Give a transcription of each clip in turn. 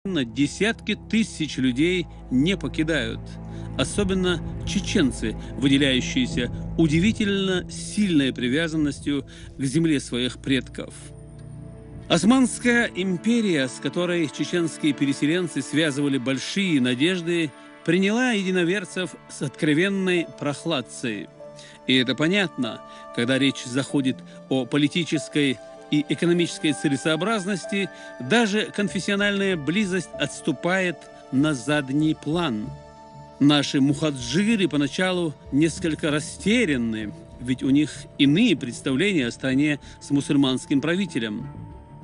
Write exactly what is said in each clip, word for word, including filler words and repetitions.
десятки тысяч людей не покидают. Особенно чеченцы, выделяющиеся удивительно сильной привязанностью к земле своих предков. Османская империя, с которой чеченские переселенцы связывали большие надежды, приняла единоверцев с откровенной прохладцей. И это понятно, когда речь заходит о политической и экономической целесообразности, даже конфессиональная близость отступает на задний план. Наши мухаджиры поначалу несколько растеряны, ведь у них иные представления о стране с мусульманским правителем.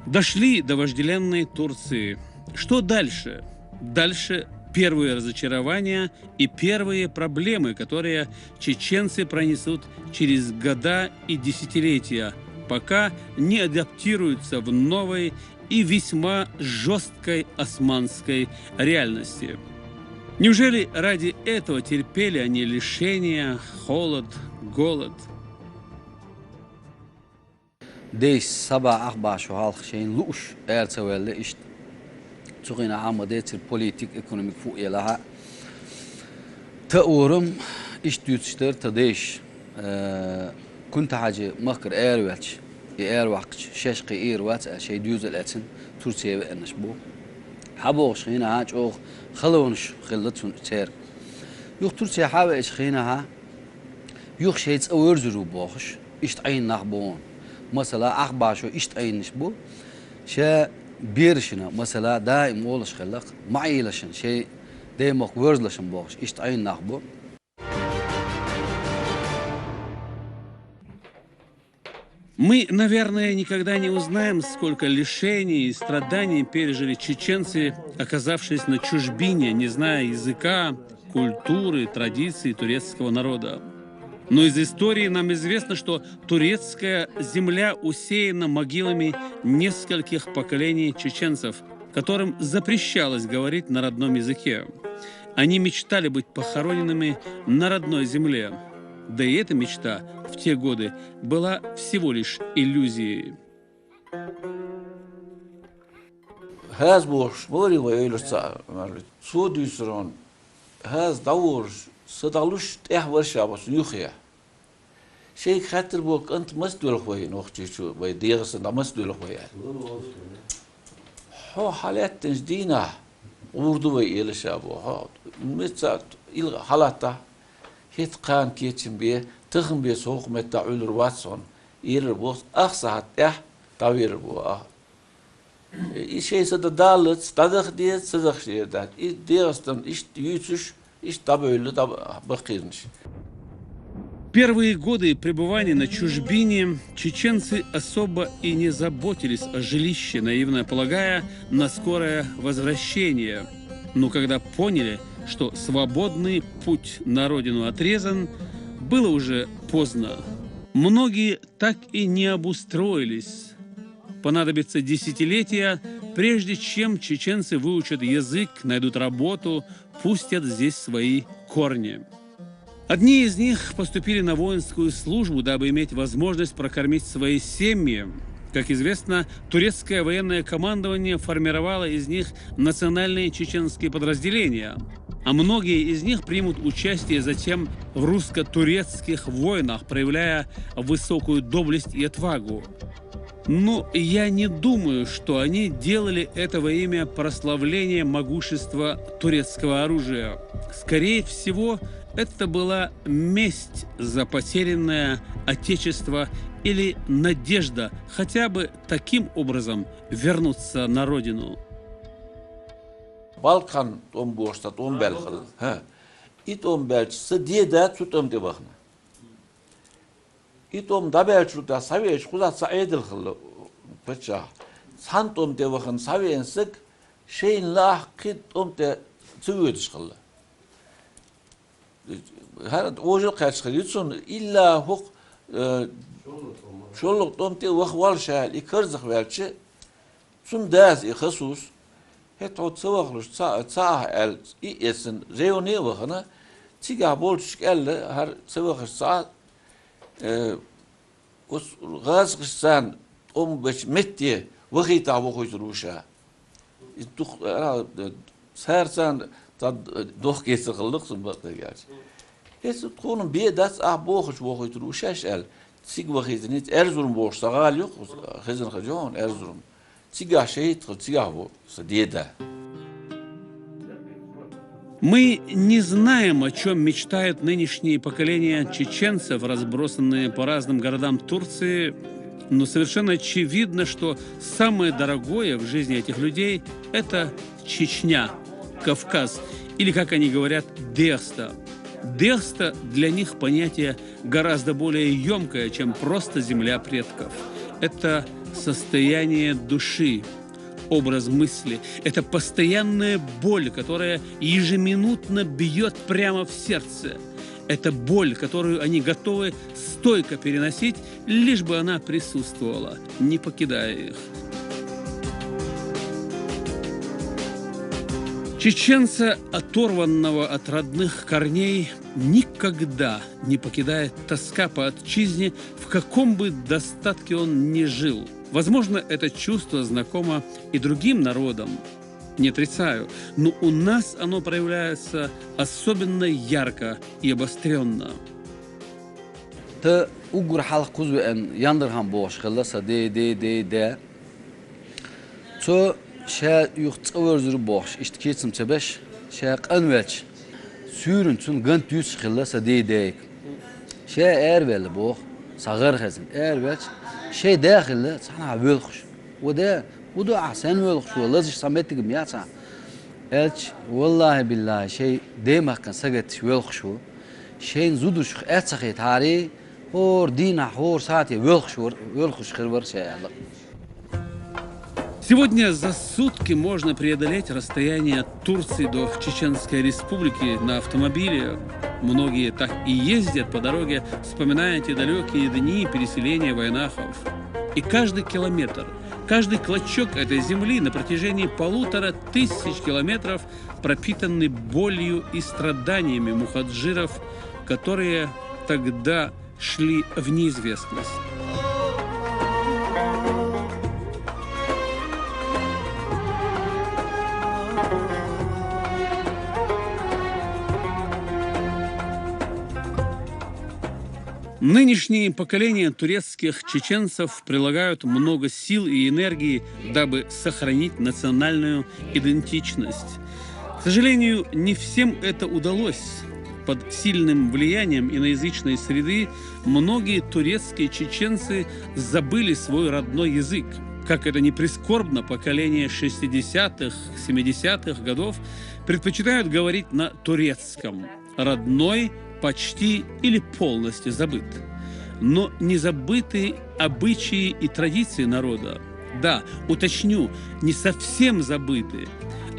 Дошли до вожделенной Турции. Что дальше? Дальше первые разочарования и первые проблемы, которые чеченцы пронесут через года и десятилетия, пока не адаптируются в новой и весьма жесткой османской реальности. Неужели ради этого терпели они лишения, холод, голод? Дейс саба ахбашу халх шейн луш эрцевелле ишт. Цухина Ахмаде цир политик, экономик фу елаха. Та урум ишт дюцштер та дейш. Э, Кунта хажи махкар эрвелч, и эрвакч, шешки ирвац, а шей дюзел эцин, Турция венеш бу. Хабош хина ха чох халонш хилла цун цер. Юх Турция хаве эч хина ха. Юх шей цавер зуру бохш. Ишт айн нах бон. Масала ахбашо ишт айнш бу. Ше биршина масала даим олаш хилла. Маилашин шей демок верзлашин бохш. Ишт айн нах бу. Мы, наверное, никогда не узнаем, сколько лишений и страданий пережили чеченцы, оказавшись на чужбине, не зная языка, культуры, традиций турецкого народа. Но из истории нам известно, что турецкая земля усеяна могилами нескольких поколений чеченцев, которым запрещалось говорить на родном языке. Они мечтали быть похороненными на родной земле. Да и эта мечта в те годы была всего лишь иллюзией. Хаз борш, мори ва ойлуш ца, марлит. Цо дюсрон, хаз давурш, са далуш тӀехь варша бос юхе. Шейк хаттар бо кӀант мас дуьлхвай, нохчи чу вай дегӀаса да мас дуьлхвай. Хьо хьалеттанч дийна, гӀурду вай элаша бо, хьо мецат ил хьалатта, хит кхан кечим бе, тахам бе соху метта Ӏуьлур вац хьон, ирар бохс, ах сахьат тӀехь, тавирар бо, ах. И шей са да даллац, дадах дез, сазах шер дат. И дегӀастан ишт юйцуш, ишт дабуьлла даб бахкирнаш. Первые годы пребывания на чужбине чеченцы особо и не заботились о жилище, наивно полагая на скорое возвращение. Но когда поняли, что свободный путь на родину отрезан, было уже поздно. Многие так и не обустроились. Понадобится десятилетия, прежде чем чеченцы выучат язык, найдут работу, пустят здесь свои корни. Одни из них поступили на воинскую службу, дабы иметь возможность прокормить свои семьи. Как известно, турецкое военное командование формировало из них национальные чеченские подразделения, а многие из них примут участие затем в русско-турецких войнах, проявляя высокую доблесть и отвагу. Но я не думаю, что они делали это во имя прославления могущества турецкого оружия. Скорее всего, это была месть за потерянное отечество или надежда хотя бы таким образом вернуться на родину. Балкан тӀом бошта тӀом бел хил. Ха. И тӀом белч са деда цу тӀом тӀе бахна. И тӀом дабелчул тӀехь схьавеача, кхузахь ца Ӏедал хилла паччахь. Цхьана тӀом тӀе вахана схьавеана саг, шайна лаахь кхин тӀом тӀе ца воьдуш хилла. ХӀара вожа кхаьчна хир ю цунна, илла хӀокху, э, шолгӀа тӀом тӀе ваха воллуш аьлла, и карзах ваьлча, цунна дас и хасус, хӀета хьо ца вахалуш ца, ца ахьа аьлла, и эцна, ревне а вахана, цигахь болчуьнга аьлла, хӀара ца вахаш ца Э, оцу гӀазкхашцарна тӀом бечу метте вахийтахь вохуьйтур ву ша. Из дух, ара, э, сарцан, та, э, дох кесар хилла-кх цун бакъдерг аьлча. Хьеца тхона бе дац, ахь бохуш вохуьйтур ву шаьш аьлла. Цига вахийта низ Эрзурум бохуш цхьа гӀала ю-кх, Хизанхой, Эрзурум. Цигахь шахӀид хилла, цигахь ву сан деда. Мы не знаем, о чем мечтают нынешние поколения чеченцев, разбросанные по разным городам Турции, но совершенно очевидно, что самое дорогое в жизни этих людей — это Чечня, Кавказ, или, как они говорят, Дегстан. Дегстан для них понятие гораздо более ёмкое, чем просто земля предков. Это состояние души, образ мысли. Это постоянная боль, которая ежеминутно бьёт прямо в сердце. Это боль, которую они готовы стойко переносить, лишь бы она присутствовала, не покидая их. Чеченца, оторванного от родных корней, никогда не покидает тоска по отчизне, в каком бы достатке он ни жил. Возможно, это чувство знакомо и другим народам, не отрицаю, но у нас оно проявляется особенно ярко и обострённо. Тха уггар хьалха кхуза веана Яндархан бохуш хилла сан де, де, де, де. Цо ша юха цӀа верзар бохуш, иштта кийцам ца беш, ша къанвелча, суьйранна цунна ган туьйсуш хилла сан де, дега. Ша араваьлла боху, сан гӀар хезна, араваьлча, шайн да хилла цхьанхьа воьлхуш. Ва де, хӀун ду ахь, сен воьлхуш ву, лазаш цхьа меттиг-м яц ахь. Аьлча, валлахӀи-биллахӀи, шайн даймахкана сагатдеш воьлхуш ву. Шайн зударшка аьтта ца хетахьара, хӀора дийнахь, хӀора сахьте воьлхуш вар-, воьлхуш хир вара ша аьлла. Сегодня за сутки можно преодолеть расстояние от Турции до Чеченской Республики на автомобиле. Многие так и ездят по дороге, вспоминая те далёкие дни переселения вайнахов. И каждый километр, каждый клочок этой земли на протяжении полутора тысяч километров пропитаны болью и страданиями мухаджиров, которые тогда шли в неизвестность. Нынешние поколения турецких чеченцев прилагают много сил и энергии, дабы сохранить национальную идентичность. К сожалению, не всем это удалось. Под сильным влиянием иноязычной среды многие турецкие чеченцы забыли свой родной язык. Как это ни прискорбно, поколение шестидесятых, семидесятых годов предпочитают говорить на турецком. Родной почти или полностью забыт. Но не забыты обычаи и традиции народа. Да, уточню, не совсем забыты.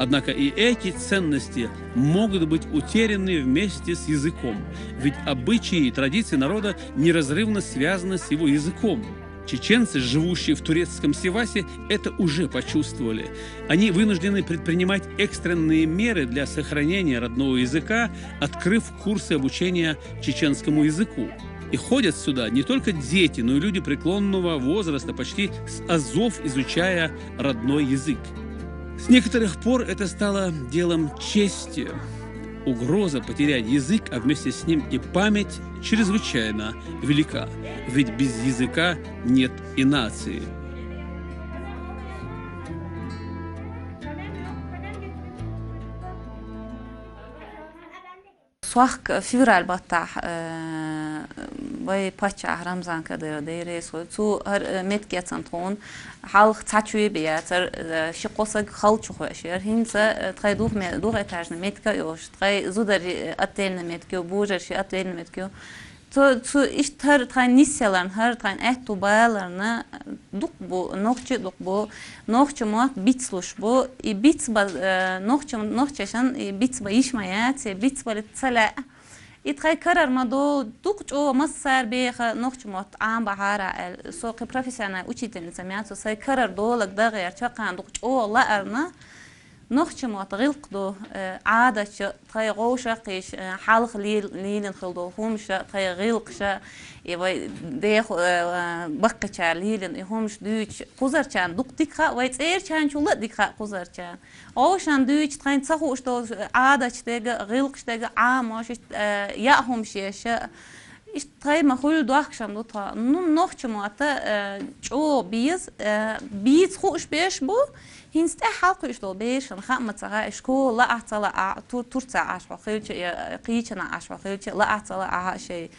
Однако и эти ценности могут быть утеряны вместе с языком, ведь обычаи и традиции народа неразрывно связаны с его языком. Чеченцы, живущие в турецком Сивасе, это уже почувствовали. Они вынуждены предпринимать экстренные меры для сохранения родного языка, открыв курсы обучения чеченскому языку. И ходят сюда не только дети, но и люди преклонного возраста, почти с азов изучая родной язык. С некоторых пор это стало делом чести. Угроза потерять язык, а вместе с ним и память, чрезвычайно велика, ведь без языка нет и нации. Сохк февраль баттахь, э, вай паччахь Рамзан Кадыров, Дай Рейс хой, цу хӀара, э, меттигеца тхуна хьалха цхьа чу бе яцара, э, ши-кхо саг халчу хойшера. ХӀинца, э, тхайн дух ме-, дух этажный меттиг а йолуш, тхайн зударий, э, отдельный меттиг ю, божарший отдельный меттиг ю. Цу, цу иштта хӀара тхайн нисъяларна, хӀара тхайн аьтту баларна дукха бу, нохчий дукха бу, нохча мотт бицлуш бу, и бицбан, э, нохча, нохчашан и бицбан йиш ма яц, и бицбале ца лаьа. И тхайн карара ма ду, дукха чӀогӀа массара беха нохча мотт Ӏамбахьара аьлла. Со кхин профессиональный учительница ма яц, со сайн карара долаг дагӀера чаккхана дукха чӀогӀа лаарна, Нохчийн мотт гӀиллакх ду, э, Ӏадаташ, тхоай вӀашагӀкхеташ, э, хьалха лел-, лелаеш хилла дола хӀуманаш, тхоай гӀиллакхаш, и вай дехо, э, баккхийчар лелаеш, и хӀуманаш дуьйцуш кхузарчарна дукха дика хов, вай цӀерачарна чул а дика хов кхузарчарна. ВӀашагӀ дуьйцуш тхоайна ца хууш дола Ӏадаташ дега, гӀиллакхаш дега, Ӏамош, э, яа хӀуманаш еш, иштта тхоай ма хуьлу дохкаш-м ду тхо. Ну, нохчийн мотт, э, чӀогӀа беза, э, бийца хууш берш бу, хӀинца тӀехьа хьалкхуьуш долу берашна хаа ма ца хаьа, школа лаахь а ца лаахь а, Ту-, Турцехь Ӏаш хьо хилча, я кхечанхьа Ӏаш хьо хилча, лаахь а ца лаахь а шайн,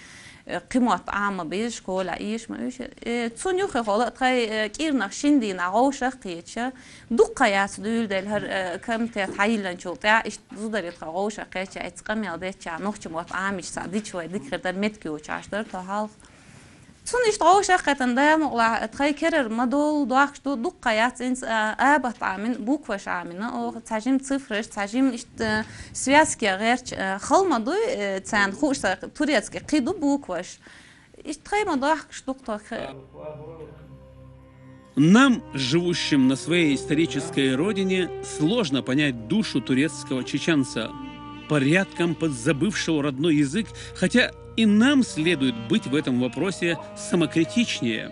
э, кхин мотт Ӏама беза, школехь эша ма эша. Э, цунна юххе хьо ла а тхоай, э, кӀирнах шина дийнахь вӀашагӀкхеташ, дуккха яц дуьйладелла хӀара, э, комитет хьайиллинчул тӀаьхьа, иштта зударий тхо вӀашагӀкхетча, эцца къамел деттача, нохчийн мотт Ӏамийча цхьа дича вай дика хир дара, меттиг йоцуш Ӏаш дара тхо хьалха. Цунна иштта вӀашагӀкхетта, Дала мукъалахь, тхоай керара ма доллу дохкаш ду, дуккха яц, хӀинца, а, абат Ӏамийна, букваш Ӏамийна, оха цхьа жима цифраш, цхьа жима иштта, э, связка гӀерташ, э, хала ма дуй, э, царна хууш ца, турецкий кхин ду букваш. Иштта тхоай ма дохкаш ду тхо. Нам, живущим на своей исторической родине, сложно понять душу турецкого чеченца, порядком подзабывшего родной язык, хотя и нам следует быть в этом вопросе самокритичнее.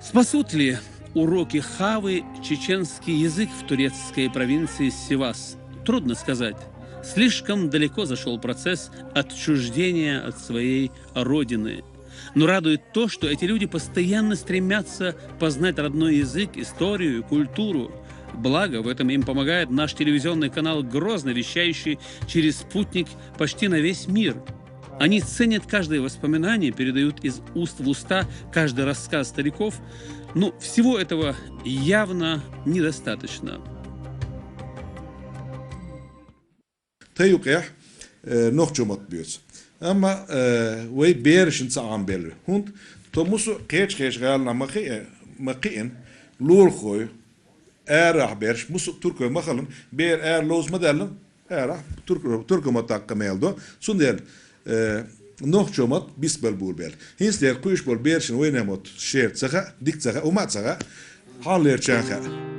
Спасут ли уроки Хавы чеченский язык в турецкой провинции Сивас? Трудно сказать. Слишком далеко зашёл процесс отчуждения от своей родины. Но радует то, что эти люди постоянно стремятся познать родной язык, историю и культуру. Благо, в этом им помогает наш телевизионный канал «Грозный», вещающий через спутник почти на весь мир. Они ценят каждое воспоминание, передают из уст в уста каждый рассказ стариков. Но всего этого явно недостаточно. Тха юкъехь, э, нохчийн мотт боьду. Амма, э, вай берашна ца Ӏамабелла. ХӀунда тхо муьлхха кхечу-кхечу гӀаланахь ма кхиъ-, ма кхиъна, лулахой, арахь берш, муьлхха туркой ма хилла, бер ара ловза ма даьлла, арахь турк-, туркойн маттахь къамел до. Цундела, э, нохчийн мотт бицбала болабелла. ХӀинцалера кхуьуш болу берашна вайнехан мотт шера ца хаьа, дика ца хаьа, хӀума а ца хаьа, хьалхалерчарна хаьа.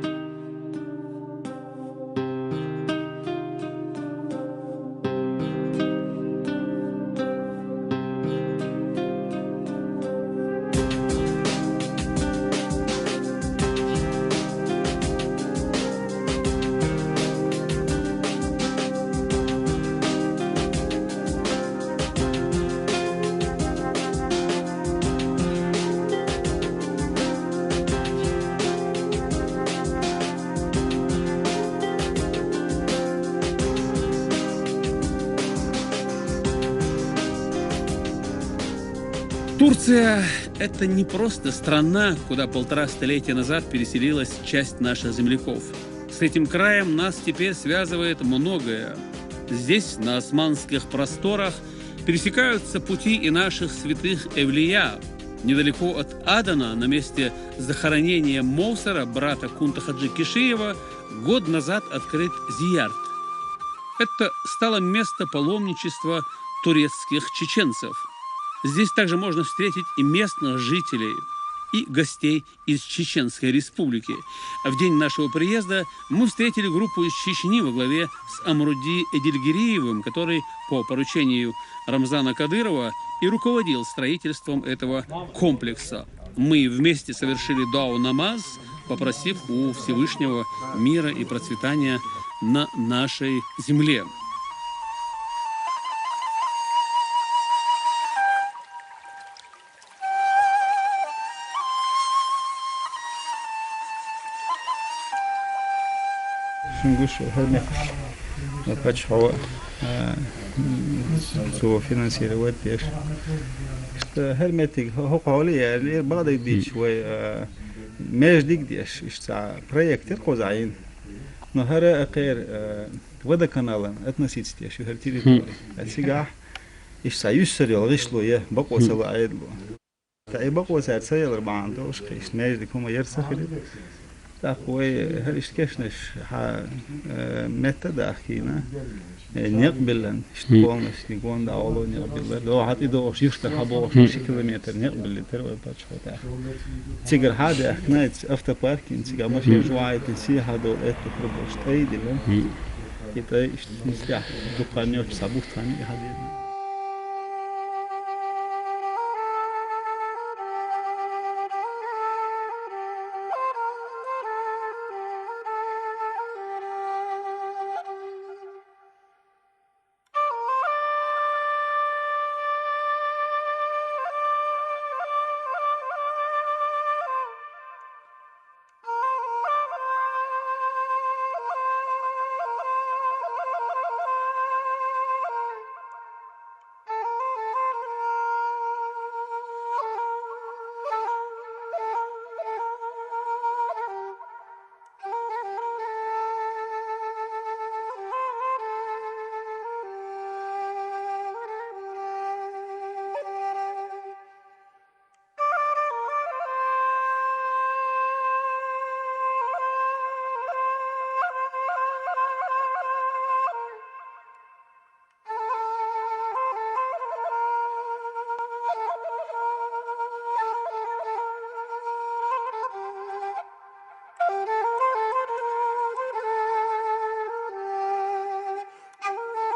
Турция — это не просто страна, куда полтора столетия назад переселилась часть наших земляков. С этим краем нас теперь связывает многое. Здесь, на османских просторах, пересекаются пути и наших святых эвлия. Недалеко от Адана, на месте захоронения Мовсара, брата Кунта-Хаджи Кишиева, год назад открыт Зиярт. Это стало место паломничества турецких чеченцев. Здесь также можно встретить и местных жителей, и гостей из Чеченской Республики. В день нашего приезда мы встретили группу из Чечни во главе с Амруди Эдильгириевым, который по поручению Рамзана Кадырова и руководил строительством этого комплекса. Мы вместе совершили дуа-намаз, попросив у Всевышнего мира и процветания на нашей земле. Шуна гуш хӀара меттиг, паччахьо, а, цо финансировать деш. Иштта хӀара меттиг хӀокху хьоле а яьлла, бакъдерг дийцича вай, а, маьждиг деш, иштта цхьа проект яра кхузахь йина. Но хӀара а кхера, а, водоканалан относиться деш ю хӀара территори. Цигахь иштта цхьа юьсур йолу гӀишло я, бакъо ца ло Ӏедало. Ткъа и бакъо цара ца ялар бахьана долуш кхин иштта маьждиг хӀума яра ца хилира. ТӀаккха вай хӀара иштта кешнаш хьан, э, метта а дахкийна, Э, некъ биллан, ишт полностью гондагӀа оло некъ биллар. Дагьа хьатӀи дагьаш, юхта хьабагӀаш ши километр некъ биллитар вай паччахьалкъа. Цигара хьадаьхкина, цига автопаркинг, цига машин жувайтин, си хьадол, эту хурбаш тӀай дила. И тӀай ишт нислях дукханёч сабут хани хьадена.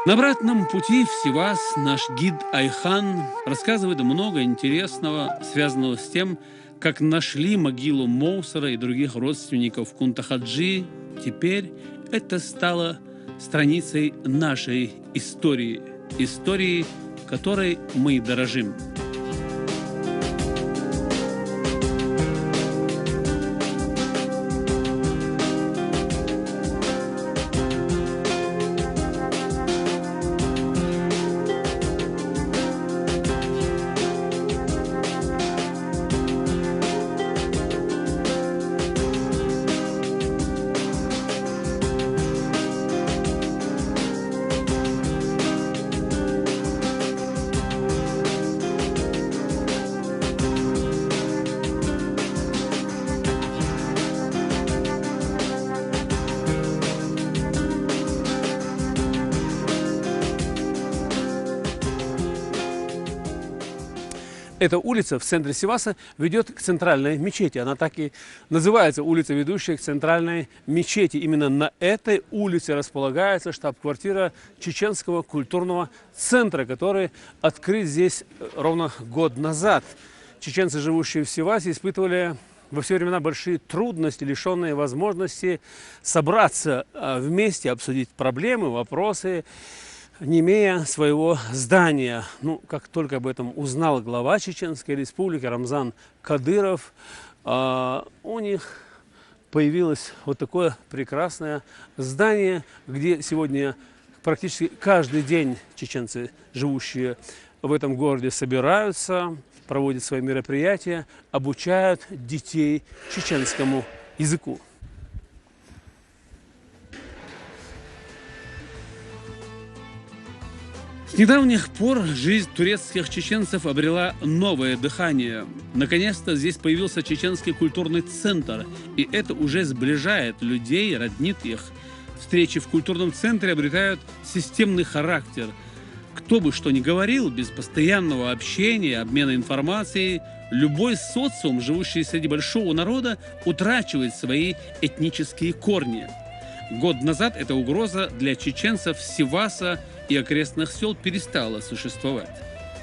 На обратном пути в Сивас наш гид Айхан рассказывает много интересного, связанного с тем, как нашли могилу Моусера и других родственников Кунта-Хаджи. Теперь это стало страницей нашей истории, истории, которой мы дорожим. Эта улица в центре Сиваса ведёт к центральной мечети. Она так и называется, улица, ведущая к центральной мечети. Именно на этой улице располагается штаб-квартира Чеченского культурного центра, который открыт здесь, э, ровно год назад. Чеченцы, живущие в Сивасе, испытывали во все времена большие трудности, лишённые возможности собраться, а, вместе, обсудить проблемы, вопросы, не имея своего здания. Ну, как только об этом узнал глава Чеченской Республики Рамзан Кадыров, а, у них появилось вот такое прекрасное здание, где сегодня практически каждый день чеченцы, живущие в этом городе, собираются, проводят свои мероприятия, обучают детей чеченскому языку. С недавних пор жизнь турецких чеченцев обрела новое дыхание. Наконец-то здесь появился чеченский культурный центр, и это уже сближает людей, роднит их. Встречи в культурном центре обретают системный характер. Кто бы что ни говорил, без постоянного общения, обмена информацией, любой социум, живущий среди большого народа, утрачивает свои этнические корни. Год назад эта угроза для чеченцев Сиваса и окрестных сёл перестала существовать.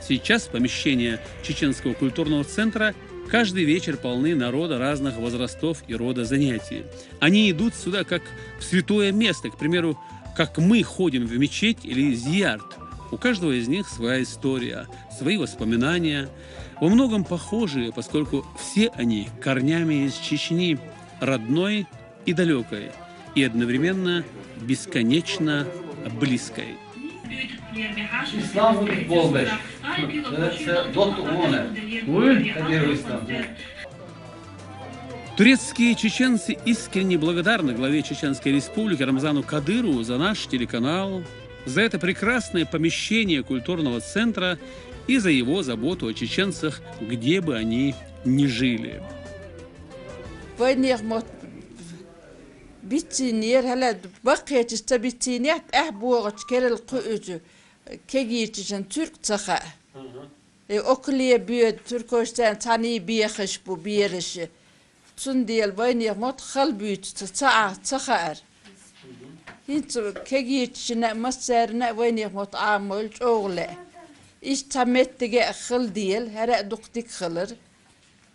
Сейчас помещения Чеченского культурного центра каждый вечер полны народа разных возрастов и рода занятий. Они идут сюда как в святое место, к примеру, как мы ходим в мечеть или зиярт. У каждого из них своя история, свои воспоминания. Во многом похожие, поскольку все они корнями из Чечни, родной и далёкой, и одновременно бесконечно близкой. İstanbul Bolbeş. Dedesi Dottu Umone. Kadir İstanbul. Турецкие чеченцы искренне благодарны главе Чеченской Республики Рамзану Кадырову за наш телеканал, за это прекрасное помещение культурного центра и за его заботу о чеченцах, где бы они ни жили. Вайнех мот Биццинера, хӀаьта баккхийча ца биццинехь, тӀаьхьа богӀучу керла кхуьучу кегийчашна цуьркъ ца хаьа. Э, окале боьду, туркойшцеран цхьаьний бехаш бу бераш. Цундела вайнехан мотт хала буьйцу ца, ца Ӏа, ца хаьара. ХӀинца кегийчашна а, массарна а вайнехан мотт Ӏамойла чӀогӀа лаьа. Иштта цхьа меттиге а хила дела, хӀара а дукха дика хилар.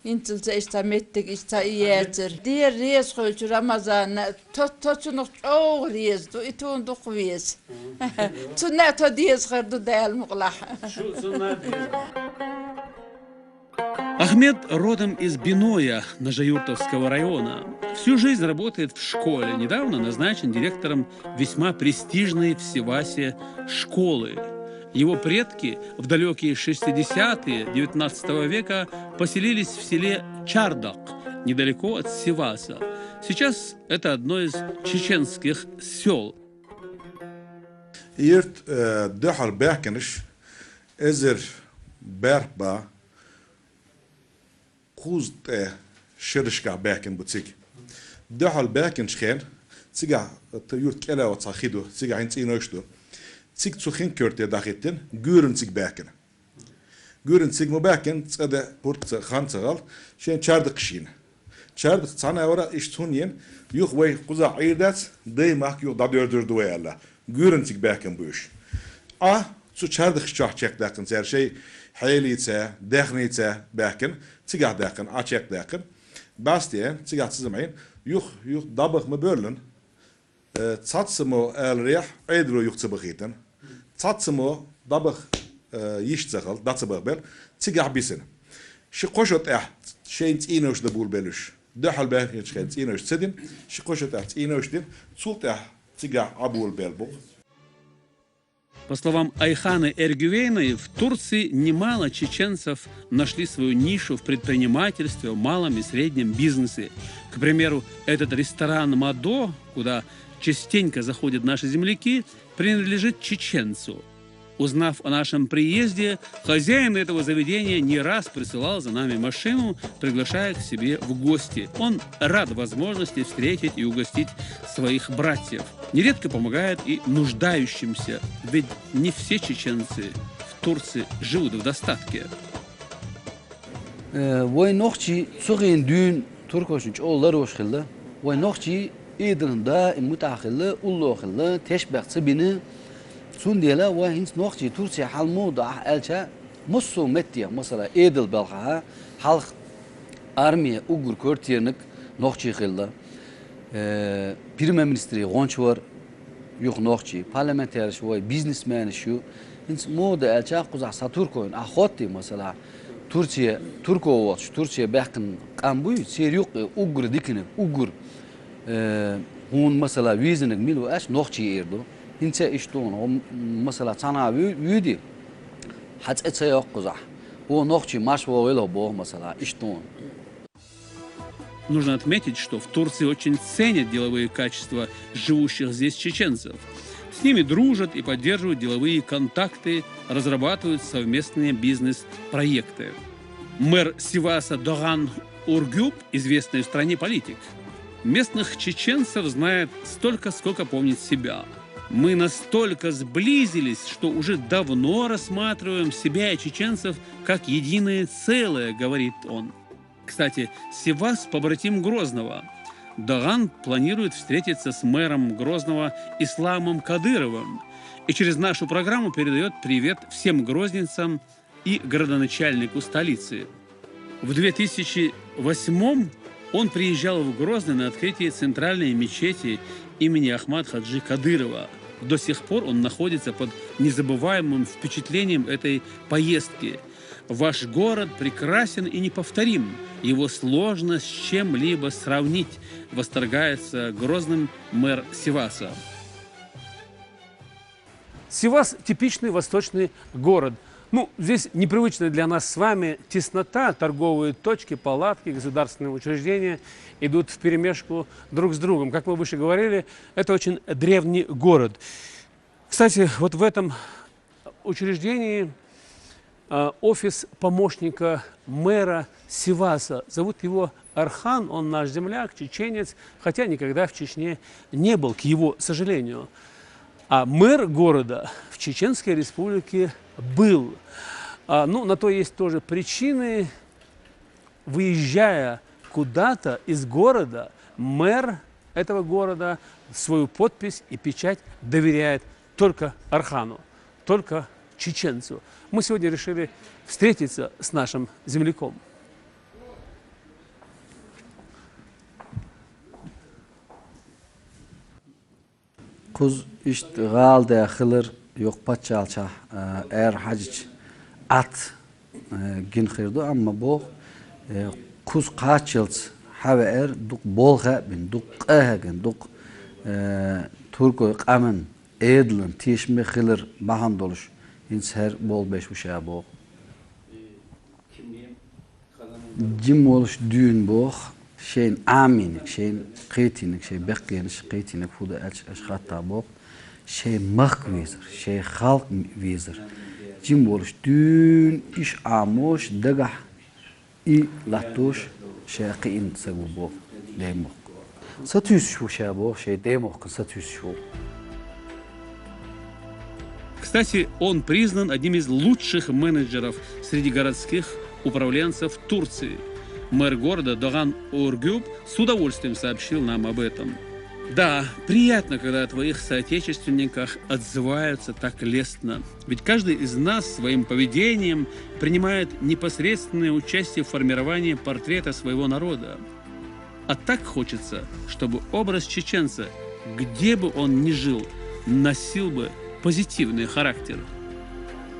ХӀинцалц иштта меттиг, иштта и яцара. Дера реза хуьлча Рамазанна, то, то цунах чӀогӀа реза ду, и тхуна дукха веза. Цунна а то деза хир ду Дала мукъалахь. Ахмед родом из Биноя Нажаюртовского района. Всю жизнь работает в школе. Недавно назначен директором весьма престижной в Сивасе школы. Его предки в далёкие шестидесятые девятнадцатого века поселились в селе Чардак, недалеко от Сиваса. Сейчас это одно из чеченских сёл. Ирт, э, дуьхьал баьхкинарш эзар бархӀ бӀе кхузткъе шерашкахь баьхкина бу цига. Дуьхьал баьхкинчу хенахь, цигахь т-, юрт кӀел а оцхьа хи ду, цигахь хӀинца цӀийнойш ду. Цига цу хин коьрте дӀахӀиттина, Гуьйран цига баьхкина. Гуьйран цига ма баьхкина, цкъа де пурба ца, хан ца хилла, шен чардакхаш йина. Чардакх цхьана а вара, иштта хӀунда йина, юха вай кхузахь Ӏийр дац, дай-махка юха дӀадоьрзур ду вай аьлла. Гуьйран цига баьхкина бу уьш. Ӏа цу чардакхаш чохь чекхдаьккхина цара шайн хьелийца, даьхнийца баьхкина, цигахь даьккхина, Ӏа чекхдаьккхина. БӀаьсте, цигахь ца заманийна, юха, юха дӀабаха ма боьллина. Э, цхьаццамо аларехь, Ӏедало юха ца бахийтина. Цхьаццамо дӀабаха, э, йиш ца хилла, дӀа ца бахабелла, цигахь бисина. Ши-кхо шо тӀаьхьа шайна цӀийнойш дан булабелла уьш. Дуьхьал баьхкинчу хенахь цӀийнойш ца дина, ши-кхо шо тӀаьхьа цӀийнойш дина, цул тӀаьхьа цигахь Ӏа булабелла бу. По словам Айханы Эргювейной, в Турции немало чеченцев нашли свою нишу в предпринимательстве, в малом и среднем бизнесе. К примеру, этот ресторан «Мадо», куда частенько заходят наши земляки, принадлежит чеченцу. Узнав о нашем приезде, хозяин этого заведения не раз присылал за нами машину, приглашая к себе в гости. Он рад возможности встретить и угостить своих братьев. Нередко помогает и нуждающимся, ведь не все чеченцы в Турции живут в достатке. Э, вай нохчий цу хенахь дуьйна туркойшна чӀогӀа ларвеш хилла. Вай нохчий Ӏедална даим муьтӀахь хилла, уллохь хилла, тешнабехк ца бина. Цундела вай хӀинца нохчий Турце хьалха муха ду ахь аьлча, массо а меттехь, масала, Ӏедал балхахь, хьалха арме уггар коьртаниг нохчий хилла. Э, премьер-министрий гӀонча вара юха нохчий, парламентарийш вай, бизнесменаш ю. ХӀинца муха ду аьлча, кхузахь цхьа туркойн ахь хоттий, масала, Турце, турко воцуш, Турце баьхкина къам буй, церан юккъе уггар диканиг, уггар, э, хьуна, масала, везаниг мила ву аьлча, нохчий эр ду. ХӀинца иштта ду хьуна, хьо, масала, цхьана вуьй-, вуьйди, хьан цӀе ца йоккху кхузахь. Хьо нохчий марша вогӀийла хьо боху, масала, иштта ду хьуна. Нужно отметить, что в Турции очень ценят деловые качества живущих здесь чеченцев. С ними дружат и поддерживают деловые контакты, разрабатывают совместные бизнес-проекты. Мэр Сиваса Доган Ургюп — известный в стране политик. Местных чеченцев знает столько, сколько помнит себя. Мы настолько сблизились, что уже давно рассматриваем себя и чеченцев как единое целое, говорит он. Кстати, Сивас — побратим Грозного. Доган планирует встретиться с мэром Грозного Исламом Кадыровым и через нашу программу передаёт привет всем грозненцам и городоначальнику столицы. В две тысячи восьмом он приезжал в Грозный на открытие центральной мечети имени Ахмад-Хаджи Кадырова. До сих пор он находится под незабываемым впечатлением этой поездки. «Ваш город прекрасен и неповторим. Его сложно с чем-либо сравнить», — восторгается Грозным мэр Сиваса. Сивас — типичный восточный город. Ну, здесь непривычная для нас с вами теснота. Торговые точки, палатки, государственные учреждения идут вперемешку друг с другом. Как мы выше говорили, это очень древний город. Кстати, вот в этом учреждении, а, офис помощника мэра Сиваса. Зовут его Архан, он наш земляк, чеченец, хотя никогда в Чечне не был, к его сожалению. А мэр города в Чеченской Республике был. А, ну, на то есть тоже причины. Выезжая куда-то из города, мэр этого города свою подпись и печать доверяет только Архану, только чеченцу. Мы сегодня решили встретиться с нашим земляком. Кхуза иштта гӀала даь хилар, юха паччахьалкхехь, а, аьрра хьаьжча, Ӏад, а, гина хир ду, амма боху, э, кхуза кхаччалц хьавеара, дукха болх а бина, дукха къа а хьегна, дукха, э, туркойн къаман, Ӏедалан тешаме хилар бахьана долуш, хӀинца хӀара болх беш ву ша боху. Жима волуш дуьйна боху, шайна Ӏамийнарг, шайна кхетийнарг, шайн беккхенаш кхетийнарг хӀун ду аьлча, аша хаттахь боху, шайн махка везар, шайн халкъ везар. Жима волуш дуьйна иша Ӏамош, дагахь и латтош, шайн кхиъна стаг ву боху, даймохк. Сатуьйсуш ву ша боху, шайн даймохкан сатуьйсуш ву. Кстати, он признан одним из лучших менеджеров среди городских управленцев Турции. Мэр города Доган Ургюп с удовольствием сообщил нам об этом. Да, приятно, когда о твоих соотечественниках отзываются так лестно. Ведь каждый из нас своим поведением принимает непосредственное участие в формировании портрета своего народа. А так хочется, чтобы образ чеченца, где бы он ни жил, носил бы позитивный характер.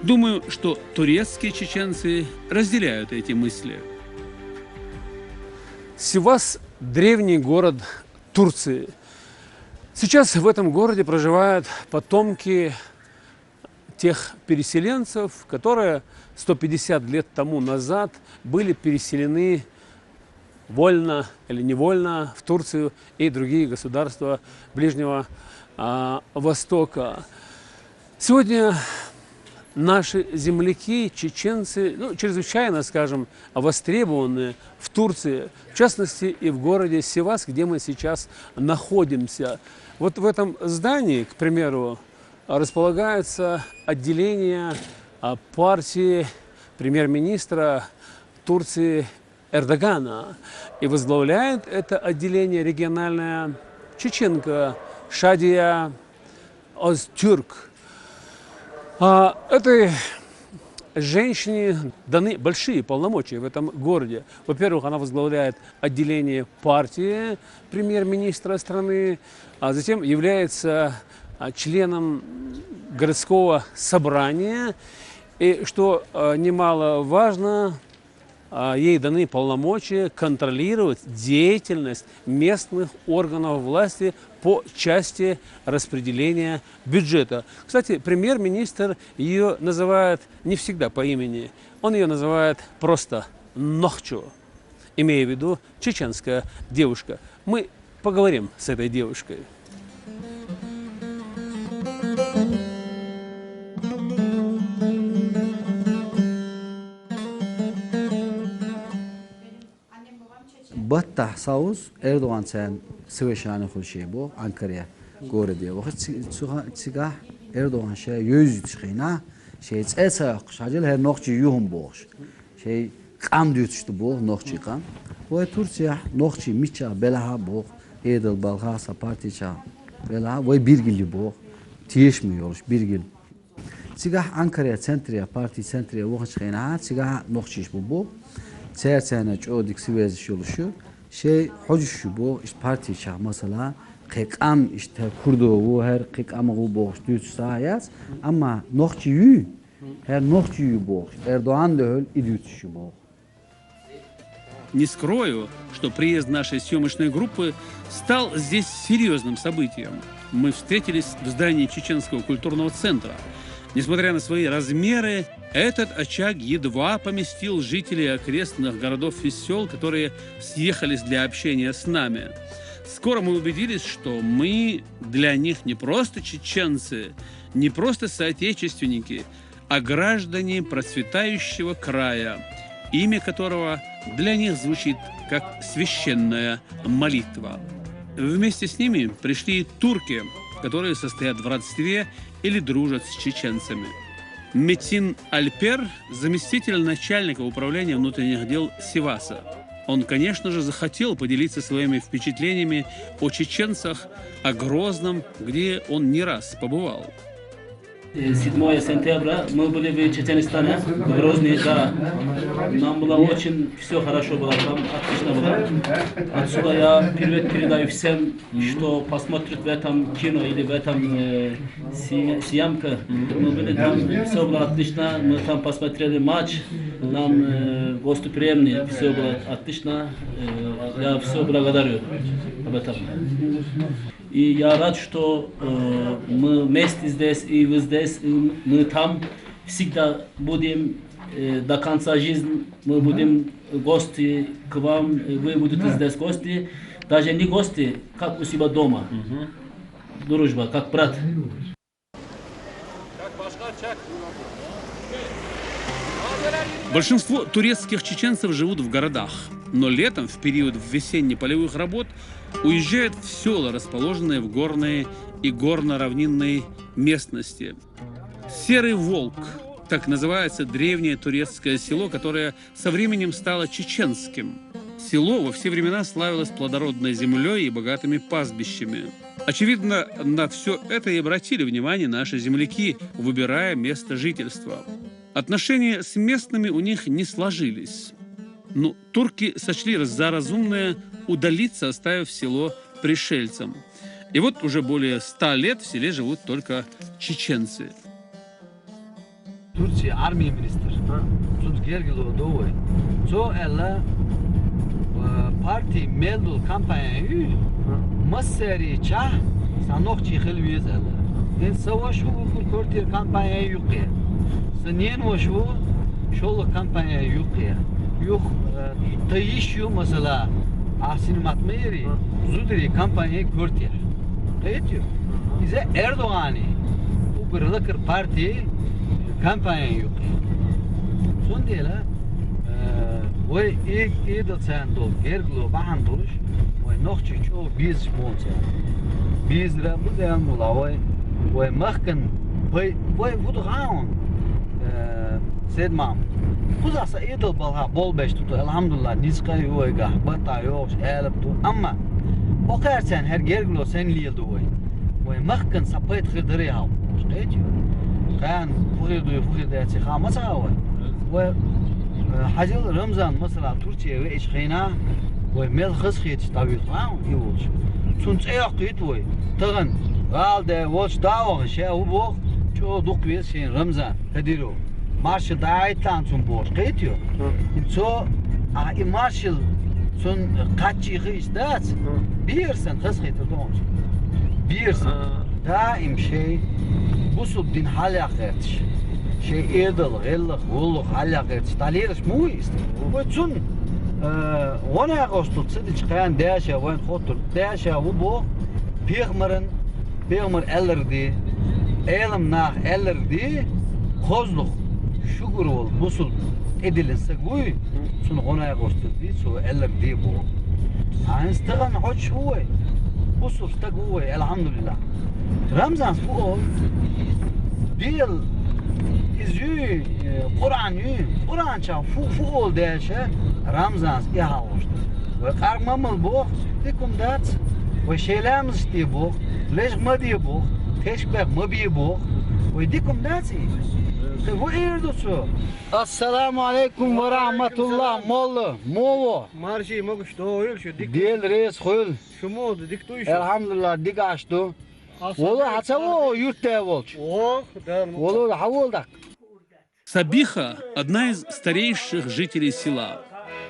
Думаю, что турецкие чеченцы разделяют эти мысли. Сивас — древний город Турции. Сейчас в этом городе проживают потомки тех переселенцев, которые сто пятьдесят лет тому назад были переселены вольно или невольно в Турцию и другие государства Ближнего, а, Востока. Сегодня наши земляки, чеченцы, ну, чрезвычайно, скажем, востребованы в Турции, в частности, и в городе Сивас, где мы сейчас находимся. Вот в этом здании, к примеру, располагается отделение, а, партии премьер-министра Турции Эрдогана. И возглавляет это отделение региональная чеченка Шадия Озтюрк. А, этой женщине даны большие полномочия в этом городе. Во-первых, она возглавляет отделение партии премьер-министра страны, а затем является, а, членом городского собрания. И, что, а, немаловажно, а, ей даны полномочия контролировать деятельность местных органов власти по части распределения бюджета. Кстати, премьер-министр её называет не всегда по имени. Он её называет просто Нохчо, имея в виду чеченская девушка. Мы поговорим с этой девушкой. Баттахь схьавузу Эрдоган царна совещани хуьлуш боху Анкаре городе. Ваха ци-, цуха-, цигахь Эрдоган ша йовзуьйтуш хиъна, шайн цӀе ца йоккхуш хьажал, хӀара нохчий ю хӀума бохуш. Шайн къам дуьйцуш ду боху, нохчий къам. Вай Турцехь нохчий миччахь белахь а боху, Ӏедал балхахь а, сан парти чохь белахь а, вай биргил ю боху, тешаме йолуш биргил. Цигахь Анкаре центре, парти центре ваханчу хенахь, цигахь а нохчийш бу боху. Цара царна чӀогӀа дика сивезаш йолуш ю. Шайн хьожуш ю боху, иштта парти чохь, масала, кхин къам иштта хӀара курдо ву, хӀара кхин къам ву бохуш дуьйцуш схьа а яц. Амма нохчий юй, хӀара нохчий ю бохуш, Эрдоган дуьхьал и дуьйцуш ю боху. Не скрою, что приезд нашей съёмочной группы стал здесь серьёзным событием. Мы встретились в здании Чеченского культурного центра. Несмотря на свои размеры, этот очаг едва поместил жителей окрестных городов и сёл, которые съехались для общения с нами. Скоро мы убедились, что мы для них не просто чеченцы, не просто соотечественники, а граждане процветающего края, имя которого для них звучит как священная молитва. Вместе с ними пришли и турки, которые состоят в родстве или дружат с чеченцами. Метин Альпер, заместитель начальника управления внутренних дел Сиваса. Он, конечно же, захотел поделиться своими впечатлениями о чеченцах, о Грозном, где он не раз побывал. Э, седьмого сентября мы были в Чеченстане, в Грозный, да. Нам было очень все хорошо было, там отлично было. Отсюда я привет передаю всем, что посмотрят в этом кино или в этом э, си- съемка. Мы были там, все было отлично, мы там посмотрели матч, нам э, гостеприимный, все было отлично. Э, я все благодарю об этом. И я рад, что э, мы вместе здесь, и вы здесь, и мы там. Всегда будем э, до конца жизни, мы будем гости к вам, э, вы будете здесь гости. Даже не гости, как у себя дома. Дружба, как брат. Большинство турецких чеченцев живут в городах, но летом, в период весенне-полевых работ, уезжают в села, расположенные в горные и горно-равнинные местности. Серый Волк — так называется древнее турецкое село, которое со временем стало чеченским. Село во все времена славилось плодородной землей и богатыми пастбищами. Очевидно, на все это и обратили внимание наши земляки, выбирая место жительства. Отношения с местными у них не сложились. Ну, турки сочли за разумное удалиться, оставив село пришельцам. И вот уже более ста лет в селе живут только чеченцы. Турция армия министр. Цунц гергило довой. Цо элла э, парти мелдул компания ю. Массери ча санох чи хил виз элла. Эн саваш у куртир компания юкъе. Санен вашу шолла компания юкъе. Юх э, таиш ю масала. Асин матмери зудри компания куртир. Этю. Изе Эрдогани. Угр лакр парти компания юкъе. Сундела э, вай иг идал цан дол гергло бахан долуш, вай нохчи чо биз мон цан. Бизра будем мула вай, вай махкан, вай, вай вуд хаун э, сед мам. Кузаса идал балха бол беш туту, алхамдулилла, низкай вай га, бата йош, элап ту. Амма, окар цан хер гергло сен лил ду вай. Вай махкан сапайт хир дари хау. Шкетю. Кан, фухир ду, фухир да ци хама цавай. Вай э, Хажил Рамзан масала Турция ве ич хина, вай мел хас хит тавил хау, и волч. Цун цеяк хит вай. Таган, гал де волч даван ше у бох, чо дук вес шин Рамзан, Кадиров. Маршал да айтан цун бох, хит ю. Цо, а и маршал цун качи хит дац. Бирсан хас хит донч. Бирсан. Даим шей бусул дин хьалякъ гӀерташ. Шей эдал, гӀеллах, гӀуллах хьалякъ гӀерташ. Далераш муй ист. Вай цун гӀона гӀосту цадич къян даша, вайн хотур даша ву бо, пехмаран, пехмар эллар ди, элам нах эллар ди, козлух, шугур вал бусул эдилин сагуй, цун гӀона гӀосту ди, цу эллар ди бо. Ан стаган хоч вуй, бусул стаг вуй, алхамдулилла. Рамзанс фу ол? Бел из юй, э, Къуръан юй. Къуръан ча фу, фу ол деше Рамзанс и хавушта. Вай къармамал бох, дикум дац. Вай шеламс ти бох, леж ма ди бох, тешбех ма би бох. Вай дикум дац и. Ты ву ирду цу. Ассаламу алейкум ва рахматуллах, молла, мово. Маржи могуш дойл шу дик. Дел рес хул. Шумуд диктуй шу. Алхамдулилла, дик ашду. Вола, хьацаво юртта волч. Ох, да, ну. Вола, хьаволдак. Сабиха — одна из старейших жителей села.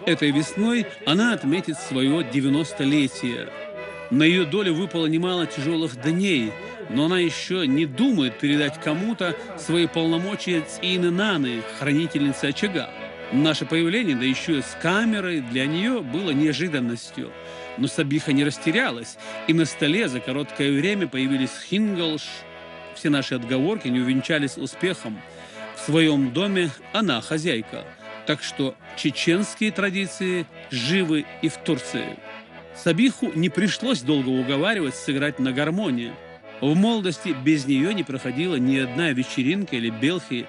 Этой весной она отметит своё девяностолетие. На её долю выпало немало тяжёлых дней, но она ещё не думает передать кому-то свои полномочия Цины Наны, хранительницы очага. Наше появление, да ещё и с камерой, для неё было неожиданностью. Но Сабиха не растерялась, и на столе за короткое время появились хингалш. Все наши отговорки не увенчались успехом. В своём доме она хозяйка. Так что чеченские традиции живы и в Турции. Сабиху не пришлось долго уговаривать сыграть на гармоне. В молодости без нее не проходила ни одна вечеринка или белхи.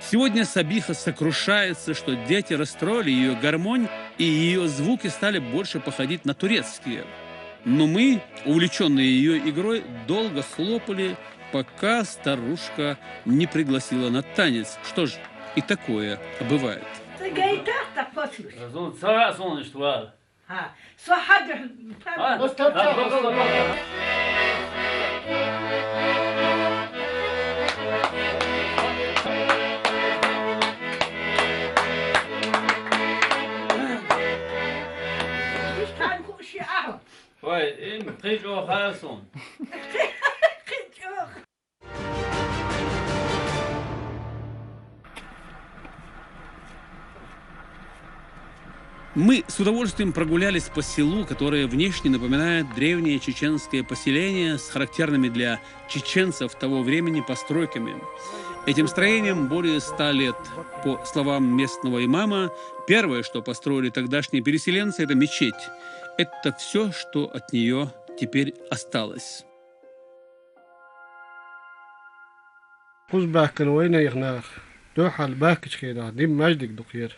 Сегодня Сабиха сокрушается, что дети расстроили ее гармонь, и ее звуки стали больше походить на турецкие. Но мы, увлечённые её игрой, долго хлопали, пока старушка не пригласила на танец. Что ж, и такое бывает. Цигайтар тапослуш. Зун цара зун иштвар. Ха, со хадр. Ха? Просто так. Ишкан хуши аху. Ой, им хъичӀо хасун. ХъичӀо. Мы с удовольствием прогулялись по селу, которое внешне напоминает древнее чеченское поселение с характерными для чеченцев того времени постройками. Этим строениям более ста лет. По словам местного имама, первое, что построили тогдашние переселенцы, это мечеть. Это всё, что от неё теперь осталось. Кхуза баьхкина вайнах нах, дуьххьал баьхкача хенахь дина маьждиг дукха яра.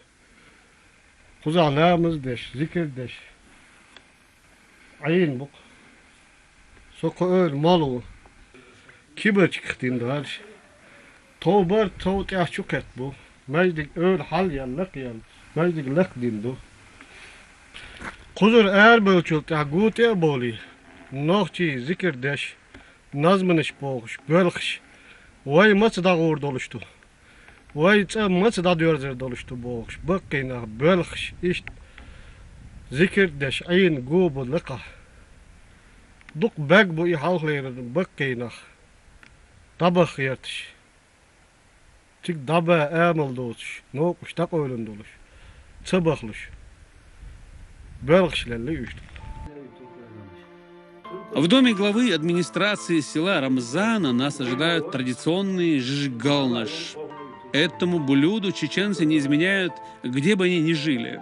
Кхузахь ламаз деш, зикар деш, Ӏийна бу-кх. Со кху эвла молла ву. Кибарчигах дина дагӀарш. Тов бар, тов тӀехь чу кхетта бу. Маьждиг эвла хьал яьлла, лакха яьлла. Маьждиг лакха дина ду. Кхузара арабевллачул тӀаьхьа гу тӀе а бовлий, нохчий зикар деш, назманаш бохуш, боьлхуш, вай маца дӀагӀур долуш ду, вай цӀа маца дӀадоьрзур долуш ду бохуш, баккхий нах боьлхуш, иштта зикар деш Ӏийна гу бу лакхахь. Дукха баьгга бу и хьалхалерина баккхий нах, дӀабаха гӀерташ. Цига дӀабан амал доцуш, новкъаш дӀакъевлина долуш, ца бахалуш, боьлхуш лелла уьш. В доме главы администрации села Рамзана нас ожидают традиционные жижиг-галнаш. Этому блюду чеченцы не изменяют, где бы они ни жили.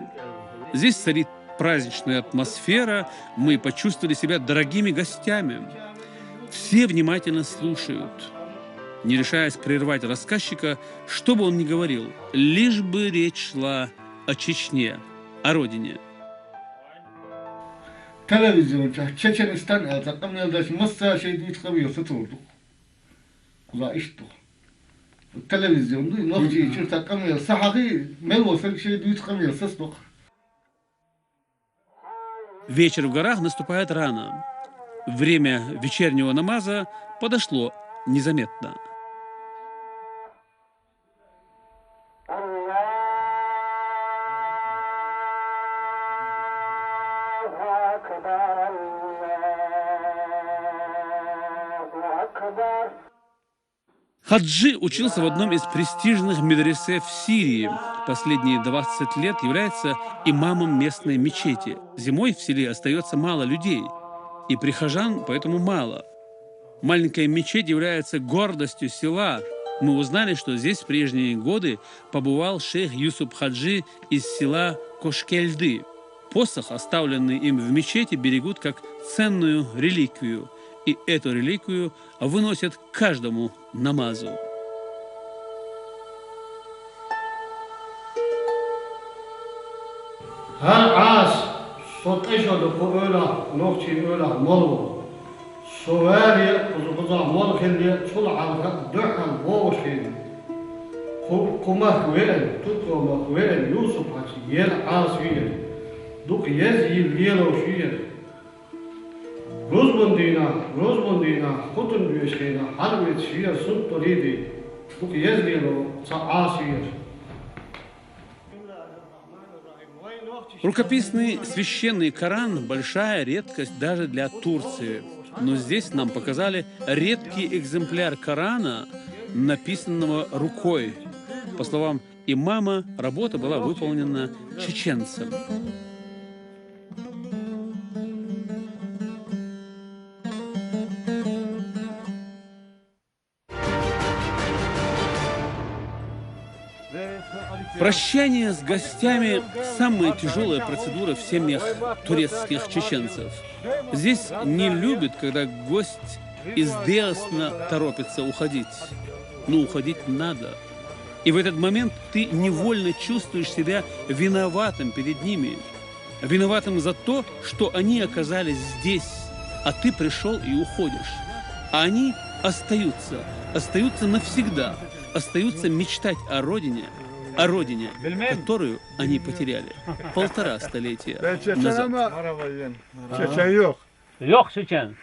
Здесь царит праздничная атмосфера, мы почувствовали себя дорогими гостями. Все внимательно слушают, не решаясь прервать рассказчика, что бы он ни говорил, лишь бы речь шла о Чечне, о родине. Телевизион чохь Чеченистан аьлла цхьа къамел деш, массара шайн дуьйцу къамел сацор ду. Кхузахь иштта ду. Телевизион ду, нохчийчуьра цхьа къамел са хьахий, мел волу стаг шайн дуьйцу къамел сацадо-кх. Вечер в горах наступает рано. Время вечернего намаза подошло незаметно. Хаджи учился в одном из престижных медресе в Сирии. Последние двадцать лет является имамом местной мечети. Зимой в селе остаётся мало людей, и прихожан поэтому мало. Маленькая мечеть является гордостью села. Мы узнали, что здесь в прежние годы побывал шейх Юсуп Хаджи из села Кошкельды. Посох, оставленный им в мечети, берегут как ценную реликвию, и эту реликвию выносят к каждому намазу. ХӀара Ӏаса со тӀе шо ду кху эвлахь, нохчийн эвлахь молла ву. Со вале а, кхуза кхузахь молла хилале а, цул хьалха а дуьххьал бохуш хилла. Кху, кху махка веана, Турко махка веана, Юсуп-Хьаьжа ера Ӏаса веана. Дукха еза йилла лелош веана. Рузбан дийнахь, рузбан дийнахь, хӀутун доьшучу хенахь хьалавеъча шера сунтӀа лийдий, дукха еза лело ца Ӏаса вера. Рукописный священный Коран — большая редкость даже для Турции. Но здесь нам показали редкий экземпляр Корана, написанного рукой. По словам имама, работа была выполнена чеченцем. Прощание с гостями — самая тяжелая процедура в семьях турецких чеченцев. Здесь не любят, когда гость изделостно торопится уходить. Но уходить надо. И в этот момент ты невольно чувствуешь себя виноватым перед ними. Виноватым за то, что они оказались здесь, а ты пришел и уходишь. А они остаются, остаются навсегда, остаются мечтать о родине, о родине, которую они потеряли полтора столетия назад. Çeçen yok. Yok Çeçen.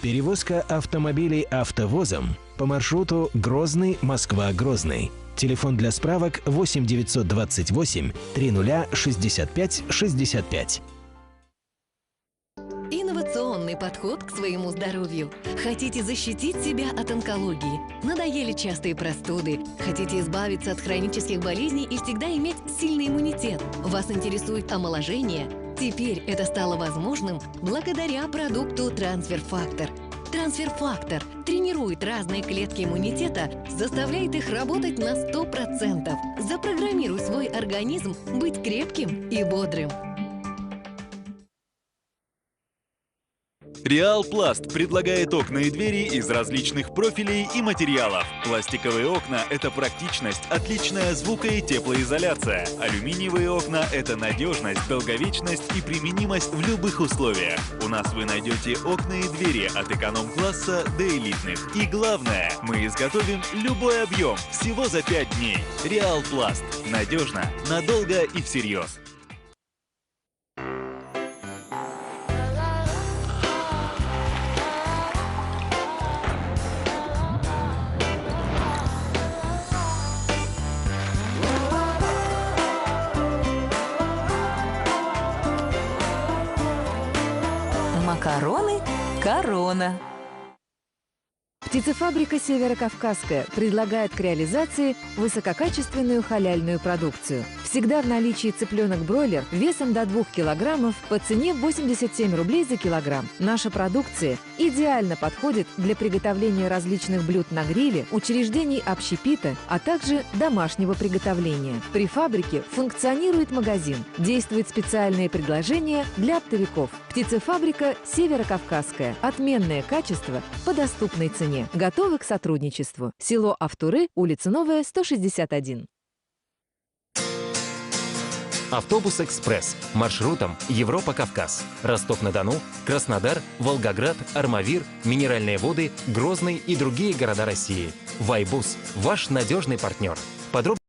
Перевозка автомобилей автовозом по маршруту Грозный — Москва — Грозный. Телефон для справок: восемь девятьсот двадцать восемь три нуля шестьдесят пять шестьдесят пять. Инновационный подход к своему здоровью. Хотите защитить себя от онкологии? Надоели частые простуды? Хотите избавиться от хронических болезней и всегда иметь сильный иммунитет? Вас интересует омоложение? Теперь это стало возможным благодаря продукту Трансферфактор. Трансферфактор тренирует разные клетки иммунитета, заставляет их работать на сто процентов. Запрограммируй свой организм быть крепким и бодрым. Реал Пласт предлагает окна и двери из различных профилей и материалов. Пластиковые окна — это практичность, отличная звука- и теплоизоляция. Алюминиевые окна — это надежность, долговечность и применимость в любых условиях. У нас вы найдете окна и двери от эконом-класса до элитных. И главное, мы изготовим любой объем всего за пять дней. Реал Пласт. Надежно, надолго и всерьез. Макароны «Корона». Птицефабрика «Северо-Кавказская» предлагает к реализации высококачественную халяльную продукцию. Всегда в наличии цыпленок-бройлер весом до двух килограммов по цене восемьдесят семь рублей за килограмм. Наша продукция идеально подходит для приготовления различных блюд на гриле, учреждений общепита, а также домашнего приготовления. При фабрике функционирует магазин. Действует специальное предложение для оптовиков. Птицефабрика «Северо-Кавказская». Отменное качество по доступной цене. Готовы к сотрудничеству. Село Автуры, улица Новая, сто шестьдесят один. Автобус «Экспресс» маршрутом Европа-Кавказ. Ростов-на-Дону, Краснодар, Волгоград, Армавир, Минеральные Воды, Грозный и другие города России. «Вайбус» — ваш надежный партнер. Подробно